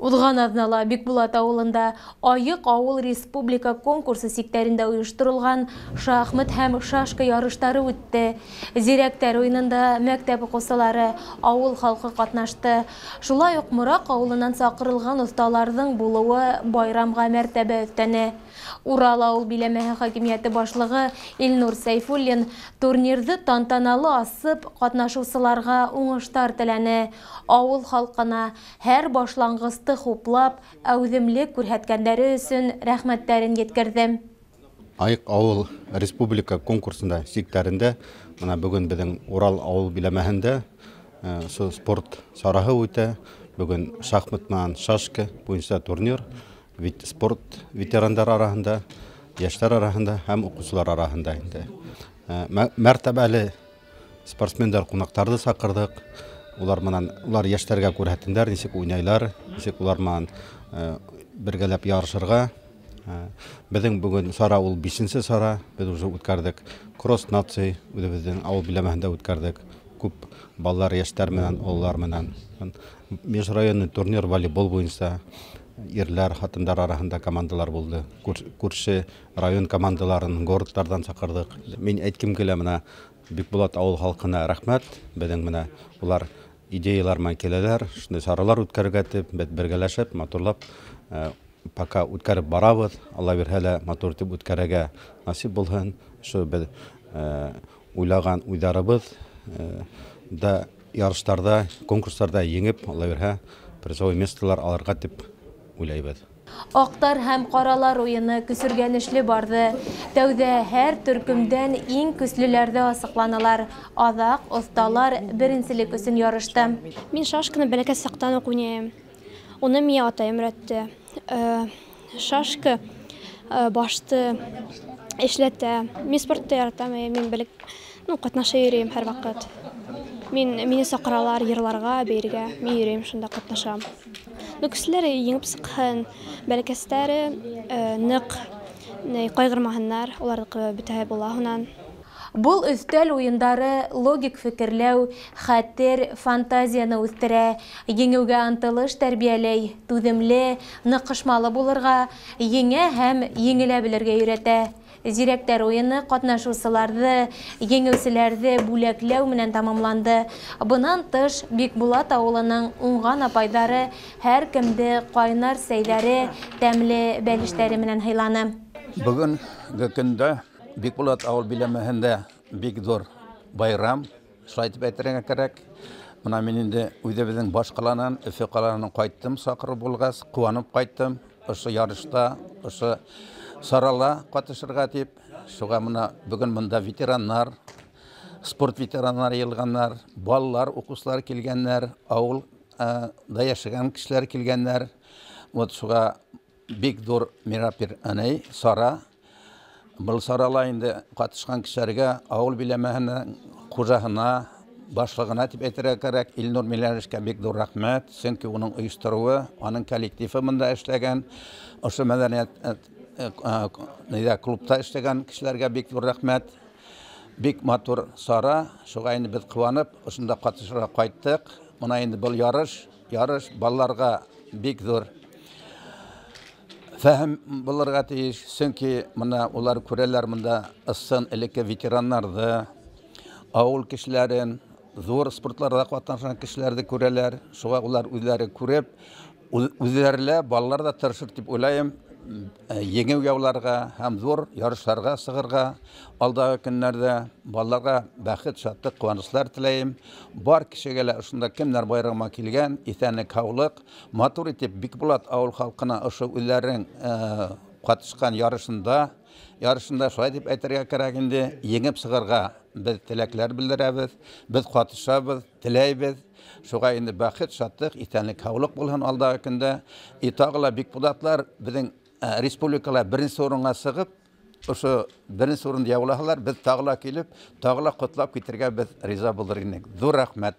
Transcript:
Уҙған аҙнала Бикбулат ауылында «Айыҡ ауыл» республика конкурсы сиктәрендә ойошторолған шахмат һәм шашка ярыштары үтте. Зирәктәр уйынында мәктәп уҡыусылары, ауыл халҡы ҡатнашты. Шулай уҡ Мораҡ ауылынан саҡырылған оҫталарҙың булыуы байрамға мәртәбә өҫтәне. Урал ауыл биләмәһе хакимиәте башлығы Илнур Сәйфуллин турнирҙы тантаналы асып, ҡатнашыусыларға уңыштар теләне. Ауыл халҡына һәр башланғысты хуплап, әүҙемлек күрһәткәндәре өсөн рәхмәттәрен еткерҙе. «Айыҡ ауыл» республика конкурсында сиктәрендә мына бөгөн беҙҙең Урал ауыл биләмәһендә спорт сараһы үтә. Бөгөн шахмат менән шашка буйынса турнир спорт ветерандар араһында, йәштәр араһында һәм уҡыусылар араһында инде. Мәртәбәле спортсмендар, ҡунаҡтарҙы саҡырҙыҡ. Улар менән улар йәштәргә күрһәтһендәр, нисек уйнайлар, нисек улар менән бергәләп ярышырға. Беҙҙең бөгөн сара ул бишенсе сара. Беҙ уже үткәрҙек кросс наций, үҙебеҙҙең ауыл биләмәһендә үткәрҙек. Күп балалар, йәштәр менән, ололар менән. Межрайонный турнир волейбол буйынса ирләр, хатындар араһында командалар булды. Күрше район командаларын городтарҙан саҡырҙыҡ. Мин әйткем килә, мына Бикбулат ауыл халҡына рәхмәт. Беҙҙең менә улар идеялар менән киләләр, шундай саралар үткәрергә тип, беҙ бергәләшеп, матурлап пока үткәреп барабыҙ. Алла бирһә лә, матур итеп үткәрергә насип булһын. Ошо беҙ уйлаған уйҙарыбыҙ да ярыштарҙа, конкурстарҙа еңеп, Алла бирһә, призовой местолар алырға тип уйлайбыҙ. Аҡтар һәм ҡаралар уйыны көсөргәнешле барҙы. Тәүҙә һәр төркөмдән иң көслөләрҙе асыҡланылар. Аҙаҡ оҫталар беренселек өсөн ярышты. Мин шашканы бәләкәс саҡтан уҡ уйнайым. Уны миңә атайым өйрәтте. Шашка башты эшләтә. Мин спортты яратам, мин белек, ну, ҡатнаша йөрөйөм һәр ваҡыт. Мине саҡыралар йырларға, бейергә. Мин йөрөйөм, шунда ҡатнашам. Ну, көслөләр еңеп сыҡһын, бәләкәстәре ныҡ ҡайғырмаһындар, уларҙыҡы бөтәһе була һунан. Был өҫтәл уйындары логик фекерләү, хәтер, фантазияны үҫтерә, еңеүгә ынтылыш тәрбиәләй, түҙемле, ныҡышмалы булырға, еңә һәм еңелә белергә өйрәтә. Зирәктәр уйыны ҡатнашыусыларҙы, еңеүселәрҙе бүләкләү менән тамамланды. Бынан тыш, Бикбулат ауылының уңған апайҙары һәр кемде ҡайнар сәйҙәре, тәмле бәлештәре менән һыйланы. Бөгөнгө көндә Бикбулат ауыл биләмәһендә бик ҙур байрам, шулай итеп әйтергә кәрәк. Мына мин инде үҙебеҙҙең баш ҡаланан, Өфө ҡалаһынан ҡайттым, саҡырыу булғас, ҡыуанып ҡайттым. Ошо ярышта, ошо сарала ҡатнашырға тип, шуға мына бөгөн мында ветераннар, спорт ветераннары йыйылғаннар, балалар, уҡыусылар килгәннәр, ауыл да йәшәгән кешеләр килгәннәр. Вот шуға бик ҙур мероприятие, сара. Был сарала инде ҡатнашҡан кешеләргә, ауыл биләмәһенең хужаһына, башлығына тип әйтергә кәрәк, Илнур Миләневичкә бик ҙур рәхмәт, сөнки уның ойоштороуы, уның коллективы мында эшләгән, ошо мәҙәниәт клубта эшләгән кешеләргә бик ҙур рәхмәт. Бик матур сара, шуға инде беҙ ҡыуанып, ошонда ҡатнашырға ҡайттыҡ. Мына инде был ярыш балаларға бик ҙур фәһем булырға тейеш, сөнки мына улар күрәләр мында ысын элекке ветераннарҙы, ауыл кешеләрен, ҙур спортларҙа ҡатнашҡан кешеләрҙе күрәләр. Шуға улар үҙҙәре күреп, үҙҙәре лә балалар ҙа тырышыр тип уйлайым, еңеү яуларға һәм ҙур ярыштарға сығырға. Алдағы көннәрҙә балаларға бәхет, шатлыҡ, ҡыуаныслар теләйем. Бар кешегә лә ошонда кемдәр байрамға килгән, иҫәнлек, һаулыҡ, матур итеп Бикбулат ауыл халҡына ошо үҙҙәренең ҡатнашҡан ярышында шулай тип әйтергә кәрәк инде, еңеп сығырға беҙ теләкләр белдерәбеҙ, беҙ ҡатнашабыҙ, теләйбеҙ. Шуға инде бәхет, шатлыҡ, иҫәнлек, һаулыҡ булһын алдағы көндә. И тағы ла Бикбулатлар беҙҙең республикала беренсе урынға сығып, ошо беренсе урынды яулаһалар, беҙ тағы ла килеп, тағы ла ҡотлап китергә беҙ риза булыр инек. Ҙур рәхмәт.